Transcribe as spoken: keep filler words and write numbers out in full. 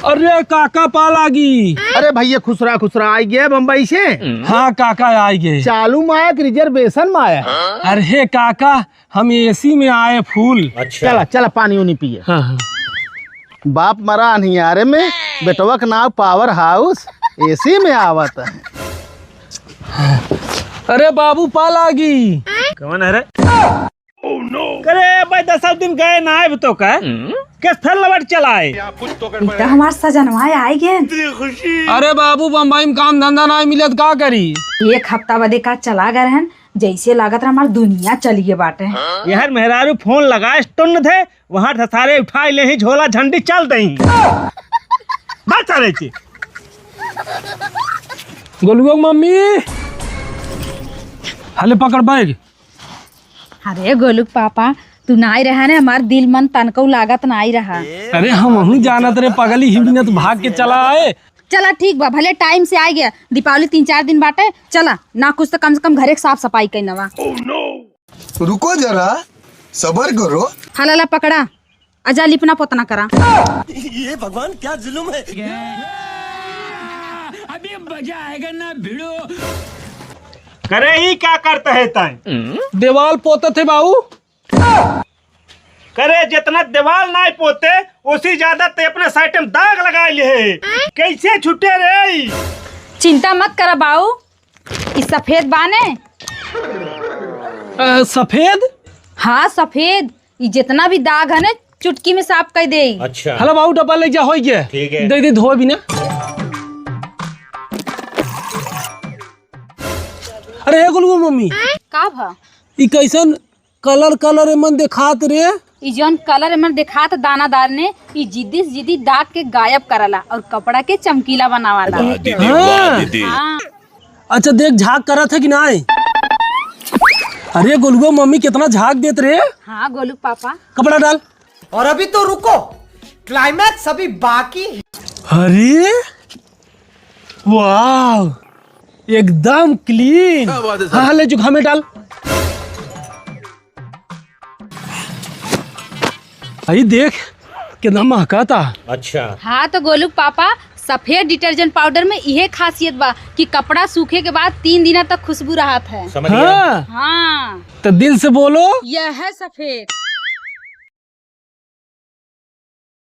अरे काका पा लागी। अरे भैया खुसरा खुसरा आइ गए बम्बई से। हाँ काका आइ गए। चालू मा आया कि reservation मा आया? अरे काका हम AC में आए full। अच्छा। चला चला पानी उनी पिए। हाँ, हाँ। बाप मरा अनियारे में, बेटवा के नाव power house, AC में आवत है। अरे बाबू पा लागी। कौन है रे? करे भाई दस दिन गए ना आए तो का? केस फिर लवट चला आए। ई तो हमार सजनवा आइ गए। अरे बाबू बम्बई में काम धंधा ना मिलत का करी? एक हफ्ता बदे का चला गए रहन, जैसे लागत रहा हमार दुनिया चली गए बाटे। यार मेहरारू फोन लगाए टुन्न थे, वहां से सारे उठाई ले ही झोला झंडी चल दई। बात सारे ची। गोलुआ मम्मी। हले पकड़ बैग। अरे गोलू पापा, तू नाई रहा ने, हमार दिल मन तनको लागत नाई रहा। अरे हमहू जानत रे पगली, ही बिनत भाग के चला आए। चला ठीक बा, भले टाइम से आ गया, दीपावली तीन चार दिन बाटे, चला ना कुछ तो कम से कम घरे के साफ सफाई कइना बा। रुको जरा, सबर करो। हला ला पकड़ा, अजा लिपना पोतना करा। ये भगवान क्या जुल्म है। अभी मजा आएगा ना भिड़ो। करे ही क्या करता है ताई? देवाल पोतत है बाऊ। करे जितना देवाल नाई पोते, उसी ज्यादा ते अपने साइड में दाग लगा लिए है। कैसे छुटे रे? चिंता मत करा बाऊ, ई सफेद बाने। अ, सफेद? हाँ, सफेद। ई जितना भी दाग है ना, चुटकी में साफ कर दे। अच्छा। हेलो बाबू, डब्बा ले जा, होई गया। ठीक है। दे दे, धोए बिना। अरे, ए गोलुआ मम्मी। का भा? ई कैसन कलर, कलर एमन देखात रे? ई जौन कलर एमन देखात दानादार ने, ई जिद्दी से जिद्दी दाग के गायब करला और कपड़ा के चमकीला बनावाला। वाह दीदी, वाह हाँ। दीदी। हाँ। अच्छा देख, झाग करत है कि नाई? अरे गोलुआ मम्मी कितना झाग देत रे। हाँ गोलू पापा। कपड़ा डाल। और अभी तो रुको, climax अभी बाकी है। अरे वाह, एकदम clean। क्या बात है सर? हाँ, हाँ, ले चुका, हमें डाल। भाई देख, कितना महकाता। अच्छा। हाँ, तो गोलू पापा, सफेद detergent powder में इहे खासियत बा कि कपड़ा सूखे के बाद तीन दिना तक खुशबू रहत है। समझ गया। हाँ। हाँ। तो दिल से बोलो। यह है सफेद।